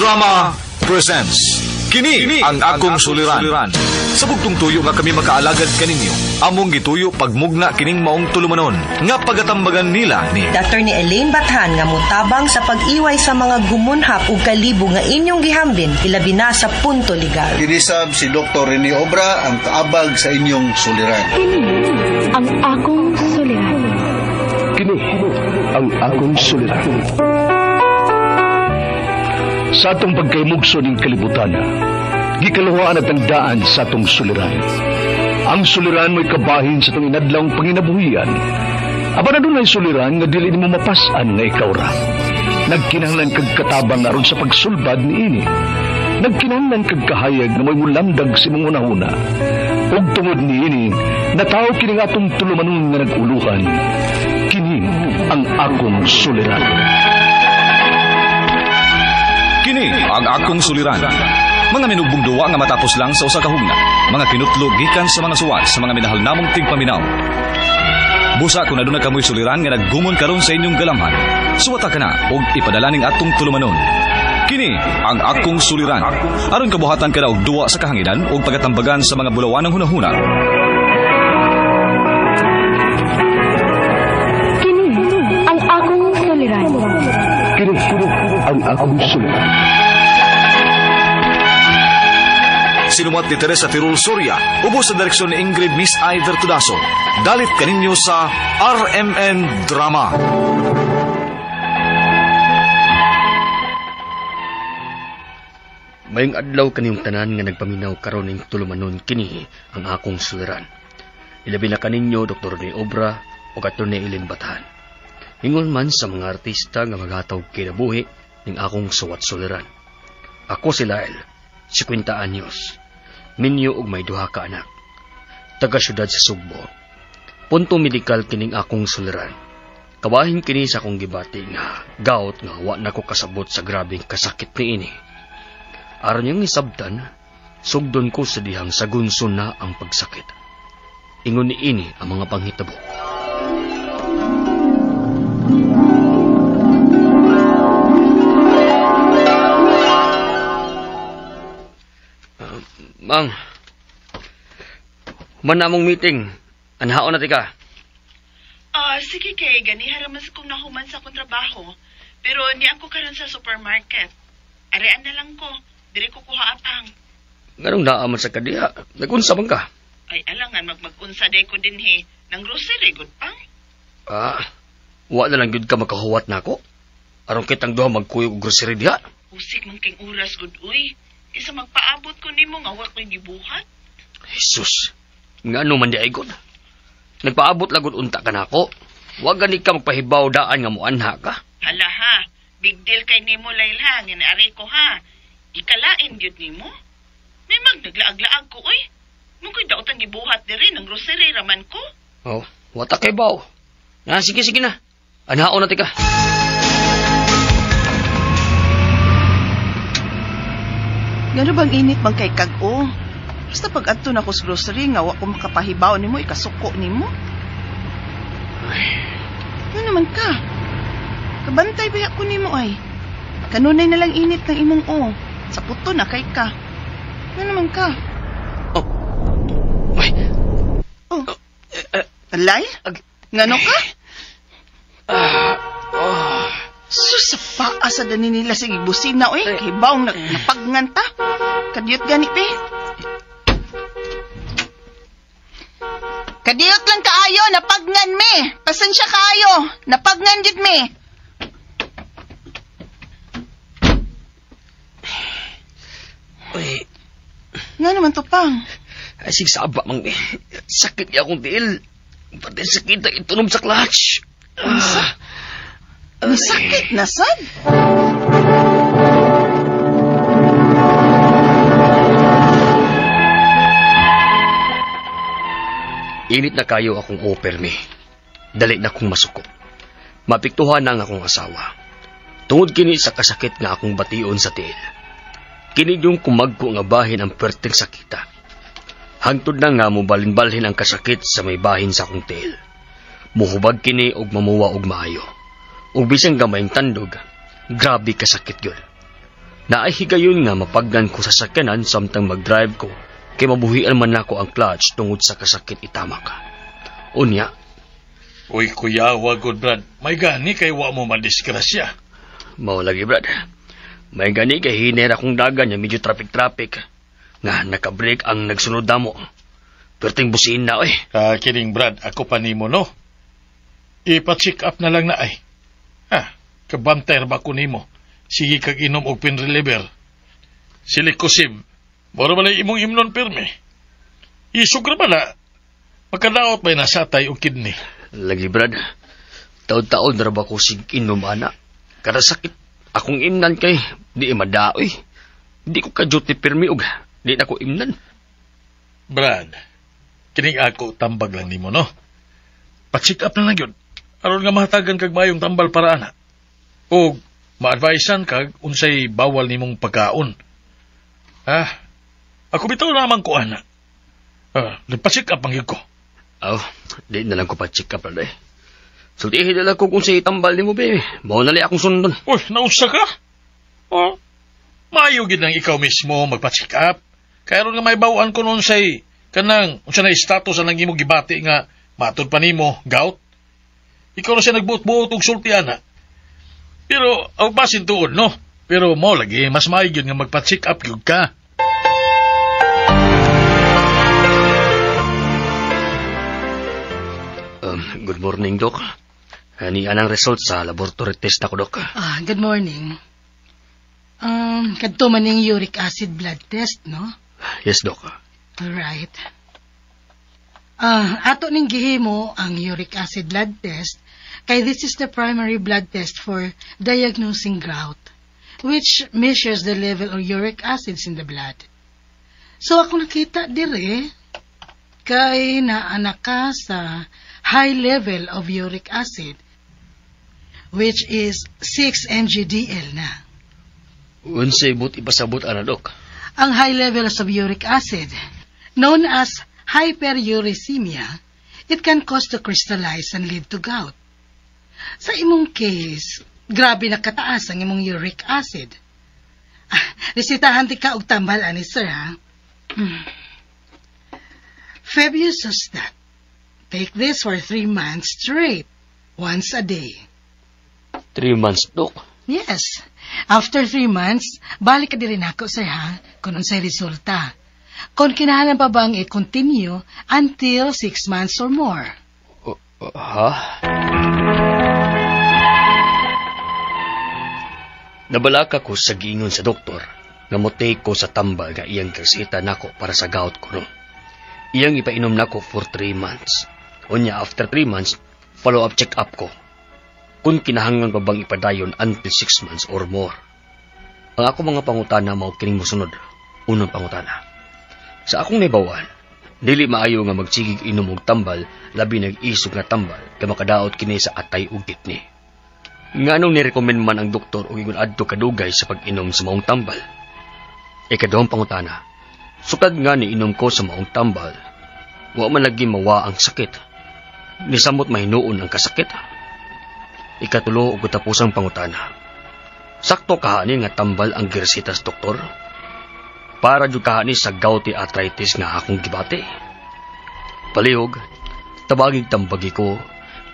Drama presents Kini ang akong suliran. Sa bugtong tuyo nga kami makaalagad kaninyo, among gituyo pagmugna kining maong tulumanon nga pagatambagan nila ni Attorney Elaine Bathan nga motabang sa pag-iway sa mga gumunhap ug kalibo nga inyong gihambin ilabi na sa punto legal. Kinisab si Dr. Rene Obra ang kaabag sa inyong suliran. Kini ang akong suliran. Kini ang akong suliran. Sa atong pagkaymugso ning kalibutan, gikaluhaan at ang daan sa atong suliran. Ang suliran mo'y kabahin sa atong inadlawng panginabuhian. Apan adunay suliran nga dili nimo mapas-an nga ikaw ra. Nagkinahanglan kag katabang aron sa pagsulbad niini. Nagkinahanglan kag kahayag nga mo'y mulamdag sa imong hunahuna. Ug tungod niini, natawo kini nga atong tulumanon nga nag-uluhan. Kini ang akong suliran. Kini ang akong suliran. Mga minugbong duwa nga matapos lang sa usa ka hugna. Mga kinutlo gikan sa mga suwat sa mga minahal namong tigpaminaw. Busa kung aduna kamoy suliran nga naggumon karon sa inyong galamhan, suwata ka na og ipadala ning atong tulumanon. Kini ang akong suliran. Aron kabuhatan ka na og duwa sa kahanginan og pagatambagan sa mga bulawanang hunahuna. Kini ang akong suliran. Kini ang akong suliran. Sinumat ni Teresa Tirul Soria, ubos sa direksyon ni Ingrid Miss Iver Tudaso. Dalit kaninyo sa RMN Drama. Mayong adlaw kaniyong tanan nga nagpaminaw karon ning tulumanon kini ang akong suliran. Ilabi na kaninyo Dr. Rene Obra o Attorney Elaine Bathan. Ingon man sa mga artista nga maghataw kinabuhi ning akong suwat suliran. Ako si Lyle, 50 anyos. Minyo og may duha ka anak. Taga syudad sa Sugbo. Punto medikal kining akong suliran. Kabahin kini sa akong gibati nga gout nga wa na ko kasabot sa grabeng kasakit niini. Aron niyang isabtan, sugdon ko sa dihang sagunso na ang pagsakit. Ingon niini ang mga panghitabo. Mang, human na among meeting. Anhaon na tika. Sige kay, ganiha raman sa kong nahuman sa akong trabaho. Pero niya ako karon sa supermarket. Arean na lang ko. Diri ko kuha apang. Nganong naaman sa kadiha? Nagunsa man ka? Ay, alangan, magmagunsa day ko din he. Nang grocery, good pang. Wa na lang yun ka makahuwat na ako. Aron kitang duha magkuyog og grocery diha. Usik man kay oras, good uy. Isa magpaabot ko nimo nga wa ko'y gibuhat. Jesus, ngano man di ay god. Nagpaabot lagod unta ka nako. Wa gani ka magpahibaw daan nga muanha ka. Hala ha, big deal kay nimo Layla, nga naari ko ha. Ikalain gyud nimo. May magnaglaag-laag ko oy. Mo ko'y daot ang gibuhat diri ng grocery raman ko. Oh, wata kay baw. Na sige sige na. Anhaon na tika. Ngano bang init bang kay kag-o? Basta pag adto na ko sa grocery nga wa ko makapahibaw nimo, ikasuko nimo. Ano naman ka? Kabantay ba ako nimo ay? Kanunay na lang init ng imong o. Sa puto na kay ka. Ano naman ka? Oh. Ay. Oh. Alay? Ngano ka? Sus, sa paa sa dani nila sa gibusina, oy. Hibaw, napagnganta. Kadiyot gani, pe. Kadiyot lang kaayo, napagngan me. Pasensya kaayo, napagngan gid me. Uy. Nga naman to, pang. Ay, sigsaba, mang. Sakit niya akong tiil. Pati sakit ang itunom sa clutch. Unsa? May sakit na, sad? Init na kayo akong offer me. Dali na kong masuko. Mapiktuhan na ang akong asawa. Tungod kini sa kasakit nga akong bation sa tiil. Kini yung kumagko nga bahin ang perting sakita. Hangtod na nga mobalin-balhin ang kasakit sa may bahin sa akong tiil. Muhubag kini og mamuwa og maayo. Ug bisan gamayng tandog, grabe kasakit yun. Naay higayon nga mapagnan ko sa sakyanan samtang mag-drive ko kay mabuhian man nako ang clutch tungod sa kasakit itamak. Unya, Uy, kuya, wagod, Brad. May gani kay wa mo madisgrasya. Mao lagi, Brad. May gani kay hinera kong dagan nga medyo traffic-traffic. Nga naka-brake ang nagsunod namo. Perting busin na, oy. Kining, Brad, ako pa nimo, no? Ipa-check up na lang na ay. Ha, kabantay ba ko nimo? Sige kag inom og pain reliever. Silikosib. Mura ba imong imnon pirmi? Isog ra ba na? Makadaot ba'y nasatay og kidney? Lagi, Brad. Taod-taod na ba ko sig inom, ana? Kada sakit akong imnan kay di madaoy. Di ko ka-duty pirmi og di na ko imnan. Brad, kining ako tambag lang nimo, no? Pa-check up na lang yun. Aron nga mahatagan kag mayong tambal para ana. O ma-advisean kag unsay bawal nimong pagkaon. Ah, ako bitaw naman ko ana. Ah, nagpa-check up ang ko. Aw, di na lang ko pa-check up na eh. Sultihin na lang ko kung sa tambal nimo, be. Mao na akong sundon. Uy, nausa ka? Oh, maayo gid nang ikaw mismo magpa-check up. Kaya ron nga may bawaan ko noon say kanang unsa na status ang imong gibati nga matud pa nimo gout. Ikaw na siya nagbuot-buot og sulti ana. Pero aw basin tuod no. Pero mo lagi mas maayo gyud nga magpa-check up gyud ka. Good morning, Doc. Ani anang result sa laboratory test nako, Doc. Ah, good morning. Kadto man ning uric acid blood test, no? Yes, Doc. All right. Ato ning gihimo ang uric acid blood test kay this is the primary blood test for diagnosing gout, which measures the level of uric acids in the blood. So ako nakita dire kay naanak ka sa high level of uric acid, which is 6 mgdl na. Unsay but ipasabot ana, Doc? Ang high levels of uric acid, known as hyperuricemia, it can cause to crystallize and lead to gout. Sa imong case, grabe na kataas ang imong uric acid. Ah, resitahan di ka og tambal ani, sir, ha? Febuxostat. Take this for 3 months straight, once a day. 3 months, Doc? Yes. After 3 months, balik ka diri nako, sir, ha? Kung unsay resulta. Kung kinahanglan pa bang i-continue until 6 months or more. Ha? Nabalaka ko sa giingon sa doktor nga mo-take ko sa tambal nga iyang reseta nako para sa gout ko, no. Iyang ipainom nako for 3 months. Unya, after 3 months, follow-up check-up ko. Kung kinahanglan pa bang ipadayon until 6 months or more. Ang ako mga pangutana mao kining mosunod. Unang pangutana. Sa akong naibawan, dili maayo nga magsigig inom og tambal, labi nag-isog nga tambal, kay makadaot kini sa atay ug kidney. Nganong nirecommend man ang doktor og ingon adto kadugay sa pag-inom sa maong tambal? Ikaduhang pangutana. Sukad nga niinom ko sa maong tambal, wa man lagi mawa ang sakit. Nisamot mahinuon ang kasakit. Ikatulo ug katapusang pangutana. Sakto kahani nga tambal ang giresitas, doktor? Para jud kahani sa gouty arthritis nga akong gibati. Palihog, tabagig tambagi ko,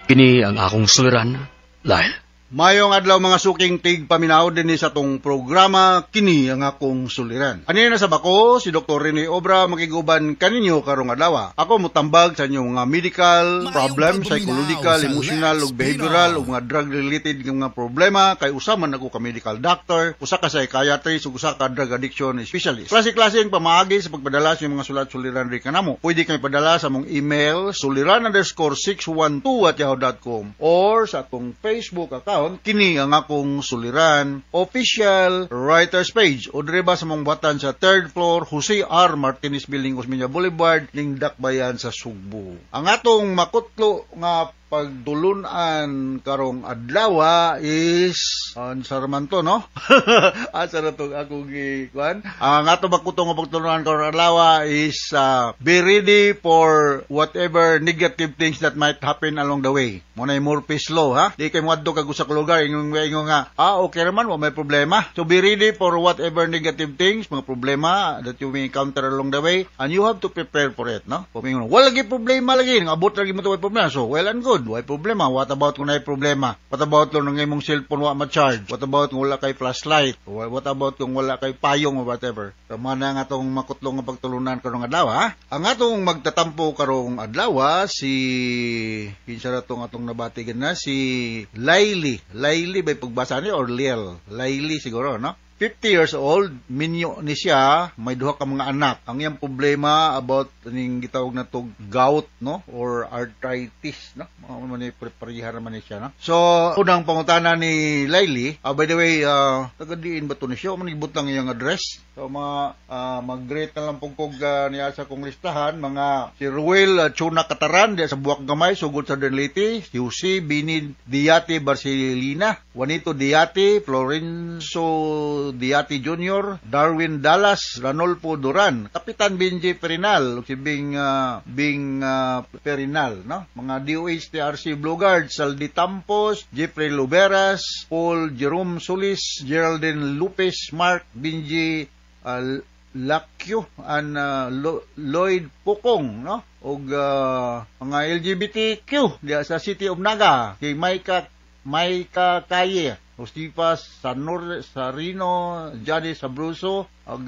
kini ang akong suliran, Lyle. Mayong adlaw mga suking tig paminaw dinhi sa tong programa kini ang akong suliran. Anina sa bako si Dr. Rene Obra makiguban kaninyo karong adlaw. Ako motambag sa inyong mga medical problem, psychological, emotional ug behavioral ug mga drug related nga mga problema kay usa man ako ka medical doctor, usa ka psychiatrist ug usa ka drug addiction specialist. Klase-klase ang pamaagi sa pagpadala sa inyong mga sulat suliran ri kanamo. Pwede kami padala sa among email suliran_612@yahoo.com or sa atong Facebook account kini ang akong suliran official writers page o dire ba sa mong batan sa 3rd floor Jose R. Martinez Building, Osmeña Boulevard, ning Dakbayan sa Sugbo. Ang atong makutlo nga pagtulunan karong adlaw is unsa man to, no? Asa na tong akong gikuan? Ang atong makutlo nga pagtulunan karong adlaw is be ready for whatever negative things that might happen along the way. Mao na Murphy's Law, ha? Di kay moadto kag usa ka lugar ingon ingon nga, ah, okay raman, wa may problema. So be ready for whatever negative things, mga problema that you may encounter along the way, and you have to prepare for it, no? Kung ingon, wala lagi problema lagi, abot lagi mo to, way problema. So, well and good, way problema. What about kung naay problema? What about kung ang imong cellphone wa ma-charge? What about kung wala kay flashlight? What about kung wala kay payong or whatever? So, mao na nga atong makutlo nga pagtulunan karong adlaw, ha? Ang atong magtatampo karong adlaw, si kinsa ra tong atong nabati na si Laili. Laili ba pagbasa ni or Liel? Laili siguro, no? 50 years old, minyo ni siya, may duha ka mga anak. Ang iyang problema about ning gitawag na to gout, no? Or arthritis, no? Mga man ni pareha naman ni siya, no? So, unang pangutana ni Laili, by the way, taga diin ba to ni siya? O man ibutang iyang address? So, mga mag-greet na lang pong kog niya sa kong listahan, mga si Ruel Chuna Kataran, diya sa Buwak Gamay, sugod sa Leyte, si Jose Bini Diate Barcelina, Juanito Diate, Florenzo Diate Jr., Darwin Dallas, Ranolfo Duran, Kapitan Benji Perinal, si Bing Bing Perinal, no? Mga DOH TRC Blue Guard, Saldi Tampos, Jeffrey Luberas, Paul Jerome Solis, Geraldine Lopez, Mark Benji Lakyo and Lloyd Pukong, no? Og mga LGBTQ diya sa City of Naga, kay Micah Micah Kaye, Josefa Sanor Sarino, Johnny Sabruso, ug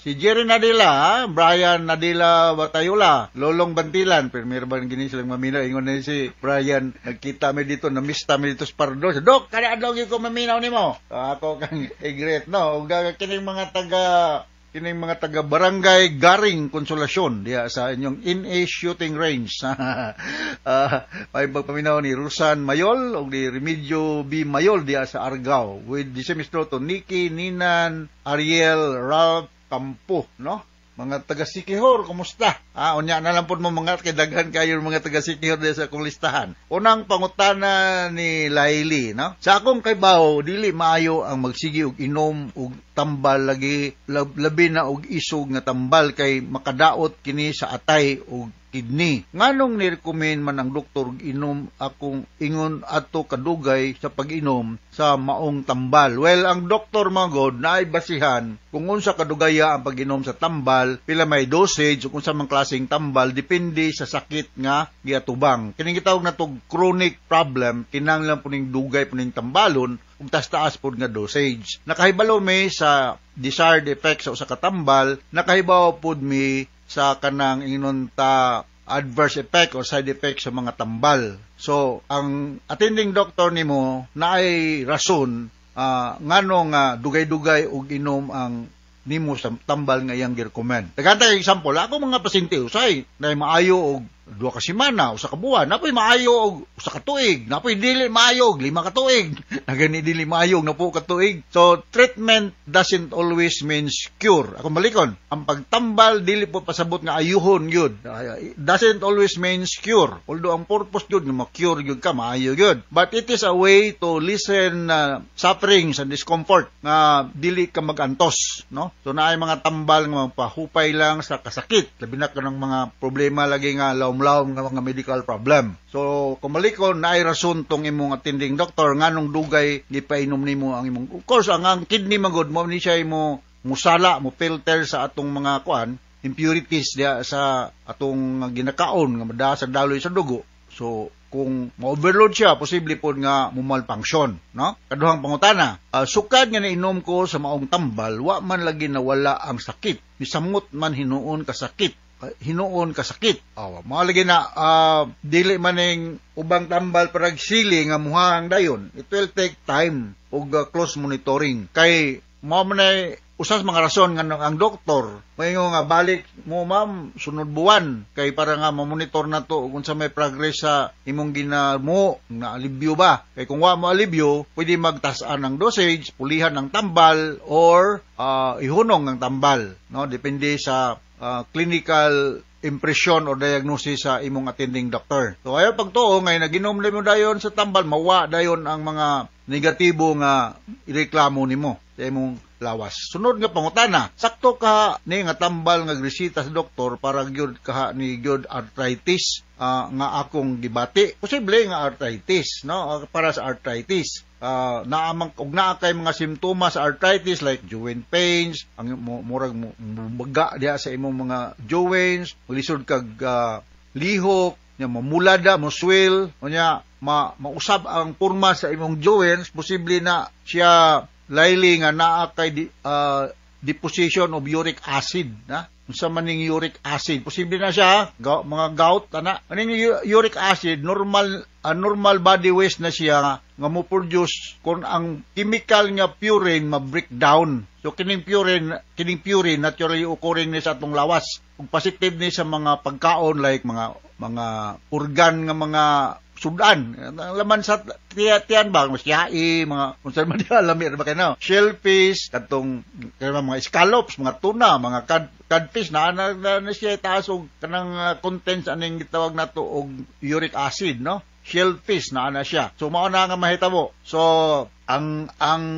si Jerry Nadila, ha? Brian Nadila Batayula, Lolong Bantilan, pero meron ba gini silang maminaw, ingon na si Brian, nagkita mi dito, namista mi dito sa Pardo. Dok, kada adlaw gyud ko maminaw nimo. So, ako kang i-greet, no? Ug kining mga taga Barangay Garing Konsolasyon diya sa inyong NA shooting range. Ay pagpaminaw ni Rusan Mayol ug ni Remigio B. Mayol diya sa Argao with the same to Nikki, Ninan, Ariel, Ralph Campo, no? Mga taga Sikihor, kumusta? Ah, unya na lang po mo mga kay daghan kayo mga taga Sikihor diya sa akong listahan. Unang pangutana ni Laili, no? Sa akong kaybaw, dili maayo ang magsigi og inom og tambal lagi labi na og isog nga tambal kay makadaot kini sa atay og kidney. Nganong ni-recommend man ang doktor inom akong ingon ato kadugay sa pag-inom sa maong tambal? Well, ang doktor magod naay basihan kung unsa kadugaya ang pag-inom sa tambal, pila may dosage ug unsa man klaseng tambal, depende sa sakit nga giatubang. Kining gitawag na tog chronic problem, kinahanglan po ning dugay po ning tambalon ug taas-taas pod nga dosage. Nakahibalo mi sa desired effect sa usa ka tambal, nakahibaw pod mi sa kanang ingnon ta adverse effect or side effect sa mga tambal. So, ang attending doctor nimo naay rason ngano nga dugay-dugay og inom ang nimo sa tambal nga iyang gi-recommend. Daghan kay example, ako mga pasyente usay na maayo og 2 ka semana, 1 ka buwan, napoy maayo og 1 ka tuig, napoy dili maayo og 5 ka tuig, nagani dili maayo og 10 ka tuig. So, treatment doesn't always means cure. Ako balikon, ang pagtambal dili po pasabot nga ayuhon gyud. Doesn't always means cure. Although ang purpose gyud nga ma-cure gyud ka, maayo gyud. But it is a way to lessen sufferings and discomfort nga dili ka magantos, no? So naay mga tambal nga magpahupay lang sa kasakit, labi na kanang mga problema lagi nga lawom-lawom nga mga medical problem. So kung balikon, naay rason tong imong attending doctor nganong dugay gipainom nimo ang imong. Of course, ang kidney magod mo ni siya mo musala, mo filter sa atong mga kuan impurities diya sa atong ginakaon nga madaa sa daloy sa dugo. So kung ma-overload siya, posible po nga mumalfunction, no? Kaduhang pangutana, sukad nga nainom ko sa maong tambal, wa man lagi nawala ang sakit. Misamot man hinuon kasakit. Hinuon kasakit. Oh, mga lagi na dili man ning ubang tambal parag sili nga muhang dayon. It will take time ug close monitoring. Kay mao man ay usa sa mga rason nga ang doktor moingon nga balik mo, ma'am, sunod buwan kay para nga ma-monitor na to kung sa may progress sa imong ginamo na alibyo ba. Kay kung wa mo alibyo, pwede magtas-an ng dosage, pulihan ng tambal or ihunong ng tambal, no? Depende sa clinical impression or diagnosis sa imong attending doctor. So ayaw pagtuo ngay naginom mo dayon sa tambal, mawa dayon ang mga negatibo nga ireklamo nimo sa imong lawas. Sunod nga pangutana, sakto ka ni nga tambal nga gresita sa doktor para gyud ka ni gyud arthritis nga akong gibati. Posible nga arthritis, no? Para sa arthritis. Naamang og naa kay mga simptomas sa arthritis like joint pains, ang murag maga diha sa imong mga joints, lisod kag lihok, nya mamulada, mo swell, unya mausab ang porma sa imong joints, posible na siya layli nga naa kay deposition of uric acid, na unsa man ning uric acid, posible na siya mga gout ana. Aning uric acid normal normal body waste na siya nga mo produce kung ang chemical nga purine ma-breakdown. So kining purine naturally occurring ni sa atong lawas ug positive ni sa mga pagkaon like mga organ nga mga sudan. Laman sa tiyan ba, mas yai, mga, kung saan man diya, lamir ba kayo, no? Shellfish, katong, mga scallops, mga tuna, mga codfish, na siya taas og kanang contents aning gitawag nato og uric acid, no? Shellfish, na siya. So, mao na nga mahitabo. So, ang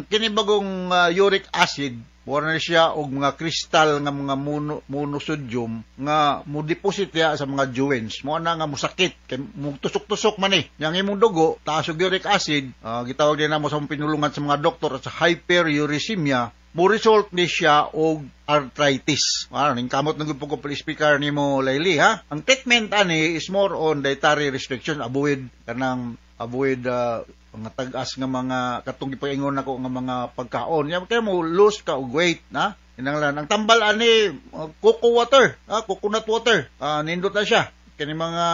kinibagong uric acid, mura na siya og mga kristal nga mga monosodium nga mo deposit diha sa mga joints. Mao na nga mosakit kay mo tusok-tusok man eh. Yang imong dugo taas og uric acid, gitawag din namo sa pinulungan sa mga doktor sa hyperuricemia, mo result ni siya og arthritis. Ning kamot ng ko speaker nimo Layli ha. Ang treatment ani is more on dietary restriction, avoid kanang avoid mga tag-as nga mga katong gipaingon nako nga mga pagkaon. Nya kay mo lose ka og weight na. Kinahanglan ang tambal ani coco water, coconut water. Nindot na siya. Kini mga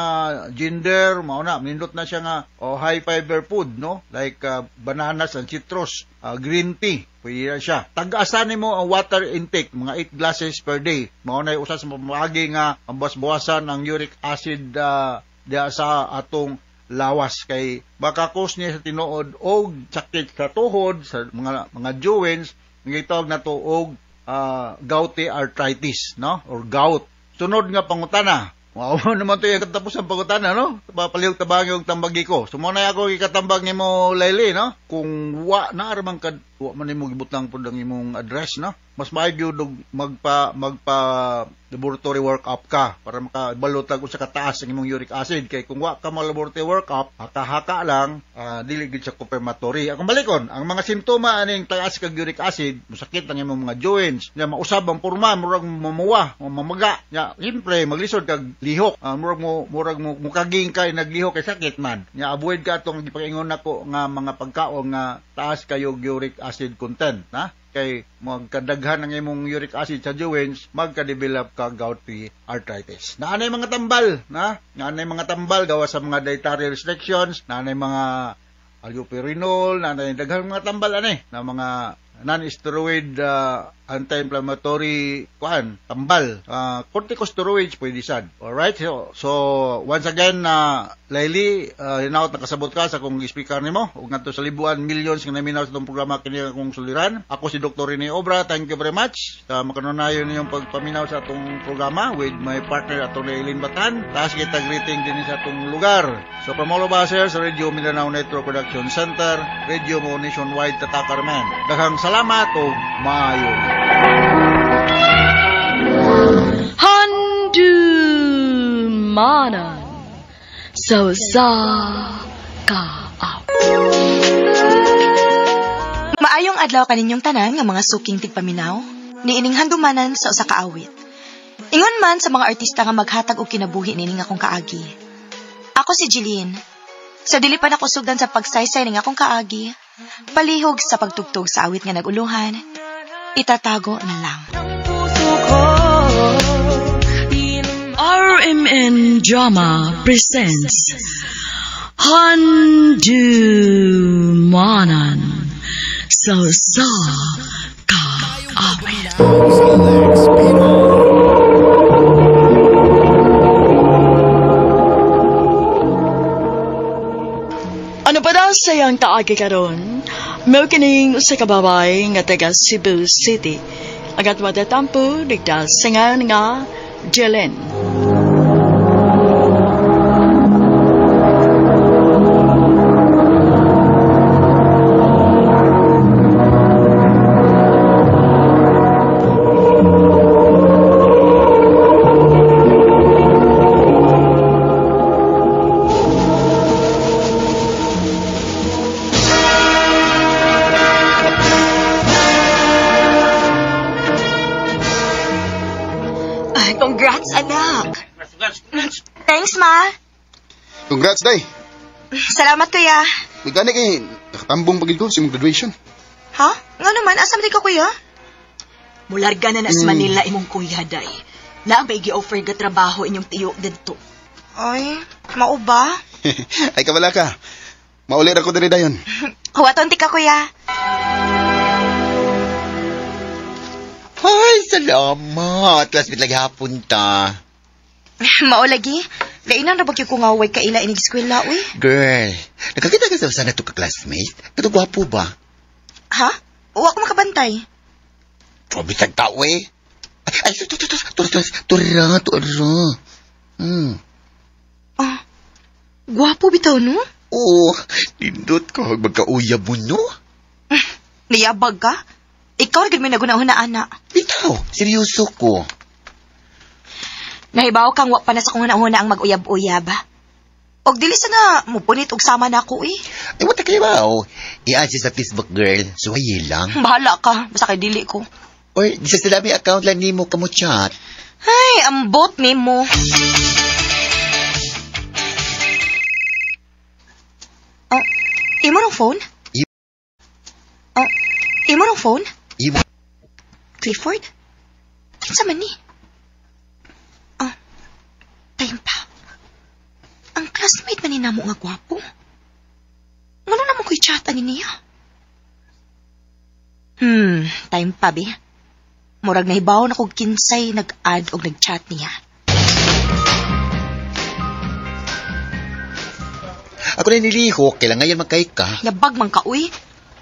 ginger mao na nindot na siya nga high fiber food, no? Like bananas and citrus, green tea, pwede na siya. Tag-asan nimo ang water intake, mga 8 glasses per day. Mao na usa sa pamaagi nga ambas-buwasan ang uric acid diha sa atong lawas kay baka cause niya sa tinuod og sakit sa tuhod sa mga joints, gitawag nato og gouty arthritis, no? Or gout. Sunod nga pangutana. Wow naman to yung katapos ang pangutana, no? Palihog tabangi og tambagi ko. So mo na ako ikatambag nimo Layli, no? Kung wa na man ka wa man nimo gibutang pud ang imong address, no? Mas maayo gyud og magpa laboratory workup ka para makabalo tag usa ka taas ang imong uric acid kay kung wa ka mo laboratory workup, haka-haka lang, dili gyud sa confirmatory. Akong balikon, ang mga simptoma aning taas kag uric acid, mosakit ang imong mga joints, nya mausab ang porma, murag mamuwa, mamaga. Nya siyempre maglisod kag lihok, murag mo mukaging kay naglihok kay sakit man. Nya avoid ka atong gipaingon nako nga mga pagkaon nga taas kayo uric acid content, na? Kay magkadaghan ang imong uric acid sa joints, magka-develop ka gouty arthritis. Naanay mga tambal, na? Naanay mga tambal gawa sa mga dietary restrictions, naanay mga allopurinol, naanay daghang mga tambal ani na mga non-steroid anti-inflammatory kuan tambal, corticosteroids pwede sad. Alright, so once again Layli, hinaot nakasabot ka sa akong speaker nimo ug ngadto sa libuan millions nga naminaw sa itong programa kini akong suliran. Ako si Dr. Rene Obra. Thank you very much sa makanunayon ninyong pagpaminaw sa atong programa with my partner Atty. Eileen Batan. Taas kita greeting din sa atong lugar. So from all of us here sa Radio Mindanao Network Production Center, Radio Mo Nationwide Tatakarman. Daghang salamat ug maayo. Handumanan sa usa ka Maayong adlaw kaninyong tanan nga mga suking tigpaminaw, niining handumanan sa usa ka awit. Ingon man sa mga artista nga maghatag og kinabuhi nining akong kaagi. Ako si Jeline. Sa dili pa nako sugdan sa pagsaysay ning akong kaagi, palihog sa pagtugtog sa awit nga naguluhan, itatago na lang. RMN Drama presents Handumanan sa usa ka awit. Ano pa daw sayang taagi karon? Mao kining usa ka babae nga taga Cebu City. Agat matatampo digda singayon nga Jelen. Congrats, anak. Thanks, ma. Congrats, day. Salamat, kuya. May gani kay nakatambong pagid ko sa imong graduation. Ha? Nga naman, asa man ka, kuya? Mularga na sa Manila imong kuya, day. Na may gi-offer ga trabaho inyong tiyo didto. Ay, mao ba? Ay, kabala ka. Mauli ra ko diri dayon. Huwaton ti ka, kuya. Ay, salamat. Classmate lagi hapon ta. Mao lagi. Lainan ra ba gyud ko nga way kaila inig eskwela, uy? Girl, nakakita ka sa sana to ka classmate? Kato gwapo ba? Ha? Wa ko makabantay. Grabe tag tao eh. Ay, tura, tura. Oh, gwapo bitaw, no? Oo, nindot ka. Magkauyab mo, no? Niyabag ka? Ikaw rin may naguna-una, ana. Bitaw, seryoso ko. Nahibaw kang wa pa na sa kung huna-huna ang mag-uyab-uyab. Og dili sana mupunit og sama na ako, eh. Ay, what kayo ba? Oh, i-add siya sa Facebook, girl. Suwaye lang. Bahala ka. Basta kay dili ko. Or, di sa salami account lang nimo kamo chat. Ay, ambot nimo. Oh, imo rong phone? Oh, imo rong phone? Imo. Clifford? Kinsa man ni? Oh, time pa. Ang classmate man ni namo nga gwapo. Ngano namo ko'y chat ani niya? Time pa, be. Murag nahibaw na kog kinsay nag-add og nag-chat niya. Ako na nilihok, kailangan ngayon magkay ka. Yabag man ka, uy.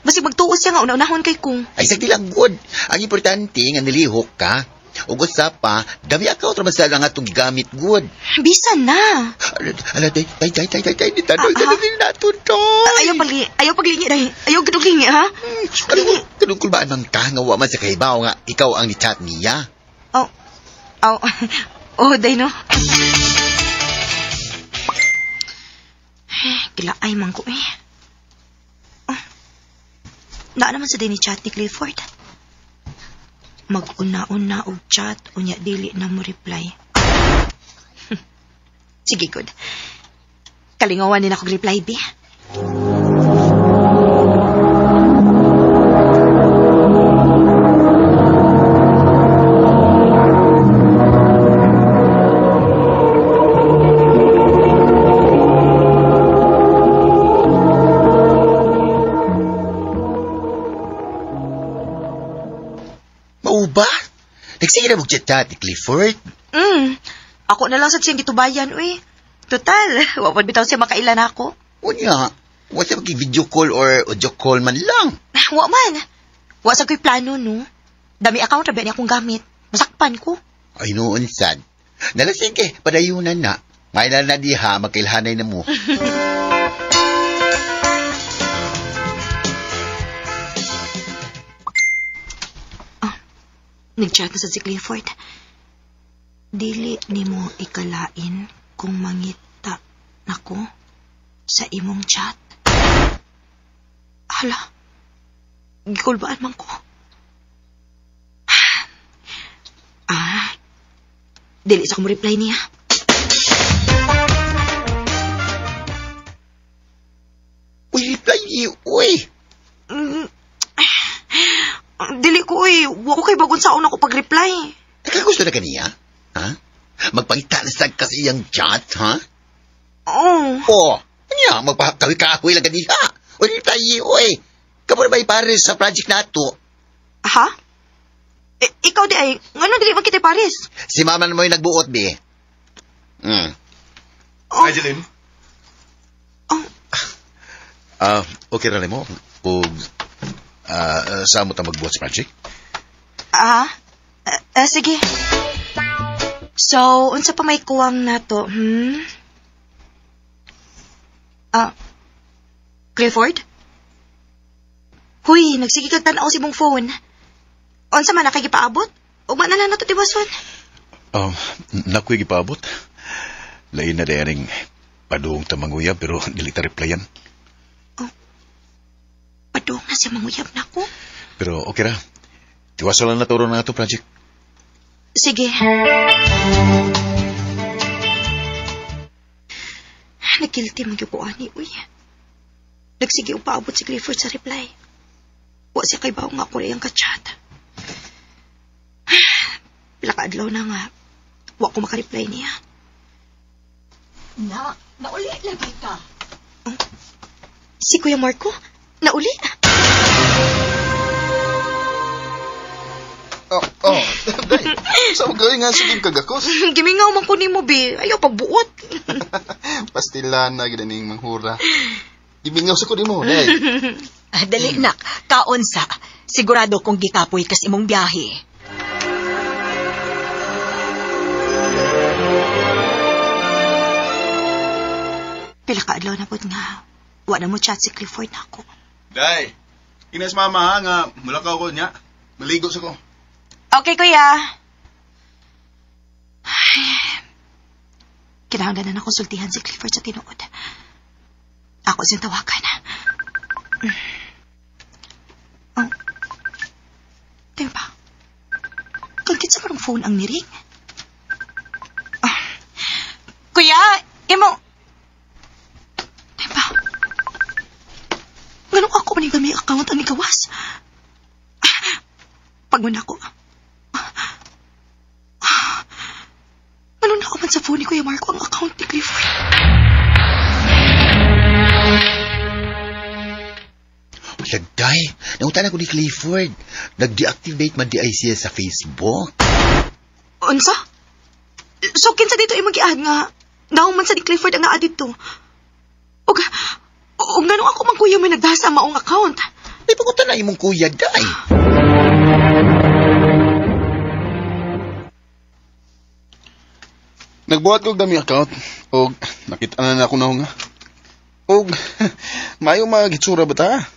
Basig magtuos siya nga una-unahon kay kung. Ay, sagdi lang, good. Ang importante nga nilihok ka. Ug usa pa, dami account ra man sa lang atong gigamit, good. Bisan na. Ala, tay, tay, tay, tay, tay, tay, tay, nato to. Ayaw paglingi, day. Ayaw giduglingi, ha? Kanong kulbaan man ka, nga wa man sa kahibaw nga ikaw ang ni-chat niya. Oh, day, no? Gilaay man ko, eh. Oh, naa naman sa day ni chat ni Clifford. Mag-una-una og chat, unya dili na mo reply. Sige, good. Kalingawan din ako reply, be. Mauba? Nagsige na mag-chat ni Clifford? Ako na lang sa siyang gitubayan, uy. Total, wapod bitaw siya makailan ako. Unya, wa siya mag-video call or audio call man lang. Wa man. Wa sa ko'y plano, no? Dami account, rabi niya akong gamit. Masakpan ko. Ay, noon, sad. Nalasige, padayunan na. May na diha, magkailhanay na mo. Nag-chat na sa si Clifford. Dili nimo ikalain kung mangita nako sa imong chat. Hala, gikulbaan man ko. Ah, dili sa ko mo reply niya. Uy, reply niya, uy! Dili ko, uy. Wa ko kay bagon sa una ko pag-reply. Nakagusto na kaniya? Ha? Magpangita na sa kasi iyang chat, ha? Oo. Oh. Anya, magpakahoy-kahoy lang kaniya. Uy, reply niya, uy. Kamu na ba ipares sa project nato? Ha? Ikaw di ay, ngano dili man kita pares? Si mama na mo yung nagbuot, be. Oh. Hi, Jeline. Oh. Okay ra nimo kung saan mo ta magbuhat sa project? Sige. So, unsa pa may kuwang nato, Clifford? Huy, nagsige kag tan-aw si mong phone. Unsa man na kay gipaabot? Ugma na lang nato tiwason. Nakoy gipaabot. Lain na dayaning padung ta manguyab pero dili ta replyan. Oh. Padung na siya manguyab nako. Pero okay ra. Tiwason lang naturo na ato project. Sige. Nagkilti man gyud ko ani, uy. Nagsige og paabot si Clifford sa reply. Wa siya kay bawo nga ako iyang ka-chat. Pila ka adlaw na nga wa ko maka-reply niya. Na, nauli lagi ka. Oh, si Kuya Marco, nauli. Oh, day. Sa so, nga sige kagakos. Gimingaw man ko nimo be. Ayaw pagbuot. Pastilan na gid ning manghura. Gimingaw sa ko nimo, day. Dali nak, kaon sa. Sigurado kong gikapoy kas imong biyahe. Pila ka adlaw na pud nga. Wa na mo chat si Clifford nako. Day, inas mama ha nga mulakaw ko niya. Maligo sa ko. Okay, kuya. Ay, kinahanglan na konsultihan si Clifford sa tinuod. Ako siyang tawagan. Oh. Diba? Kagkit sa parang phone ang niring. Oh. Kuya, imo... Diba? Ganun ako maning kami account ang ikawas. Pagmuna ko. Ano na ako man sa phone ni Kuya Marco ang account ni Clifford? Lagday, nangutan ako ni Clifford. Nag-deactivate man di ay siya sa Facebook. Unsa? So, kinsa dito imong giad nga nahuman sa ni Clifford ang naa dito? Og nganong ako man kuya may nagdasa maong account? Ay, pagutan na imong kuya, day. Nagbuhat ko dami account og nakita na ako na nga. Og maayo mga gitsura ba ta?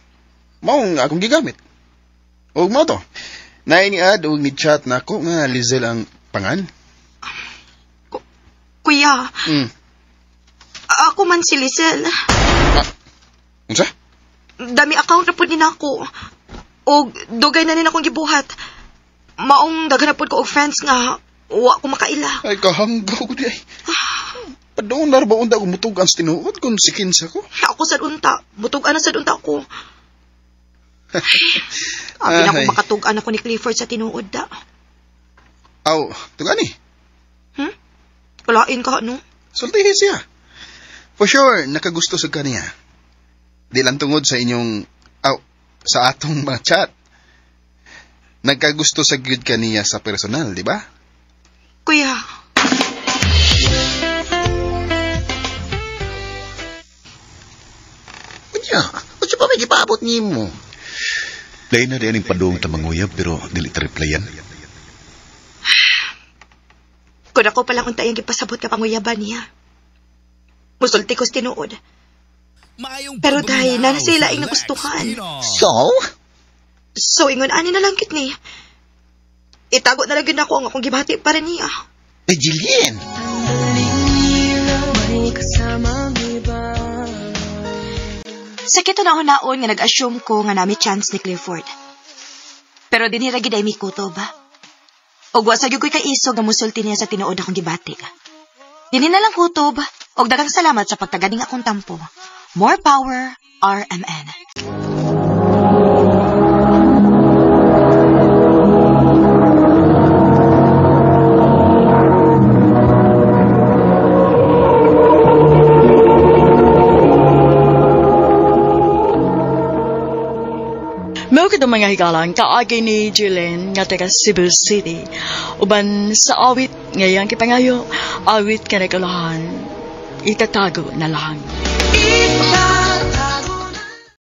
Maong akong gigamit. Og mao to. Naay ni-add og ni-chat na ako nga Lizelle ang pangan. Kuya. Ako man si Lizelle. Ah, unsa? Dami account na pud ni nako. Og dugay na ni akong gibuhat. Maong daghan na pud ko og friends nga wa ko makaila. Ay, kahanggaw ko di ay. Padoon na ba unta ko mutugan sa tinuod kung si kinsa ko? Ako sad unta. Mutugan na sad unta ko. Abi na ko makatugan ako ni Clifford sa tinuod da. Aw, tugan ni. Kalain ka, no? Sultihi siya. For sure, nakagusto sa kaniya. Di lang tungod sa inyong, aw, sa atong mga chat. Nagkagusto sa gyud kaniya sa personal, di ba? Kuya. Unya, unsa pa may gipaabot nimo? Lain na diyan ang padung tamanguyab pero dili ta replyan. Kung ako palang unta yung gipasabot ka panguyaban niya. Musulti ko sa tinuod. Pero dahil na sila ang nagustuhan. So? So, ingon ani na lang kit ni. Itago na lang yun ako ang akong gibati para niya. Eh, Jillian! Sakit na hunaon nga nag-assume ko nga nami chance ni Clifford. Pero dinhira gid ay mikutob. Og wa sa gyud ko'y kaisog nga musulti niya sa tinuod akong gibati. Dinhi na lang kutob og daghang salamat sa pagtaganing akong tampo. More power, RMN. Mga higalang kaagi ni Jillian nga taga Cebu City. Uban sa awit ngayang kipangayo, awit kanagulahan, itatago na lang.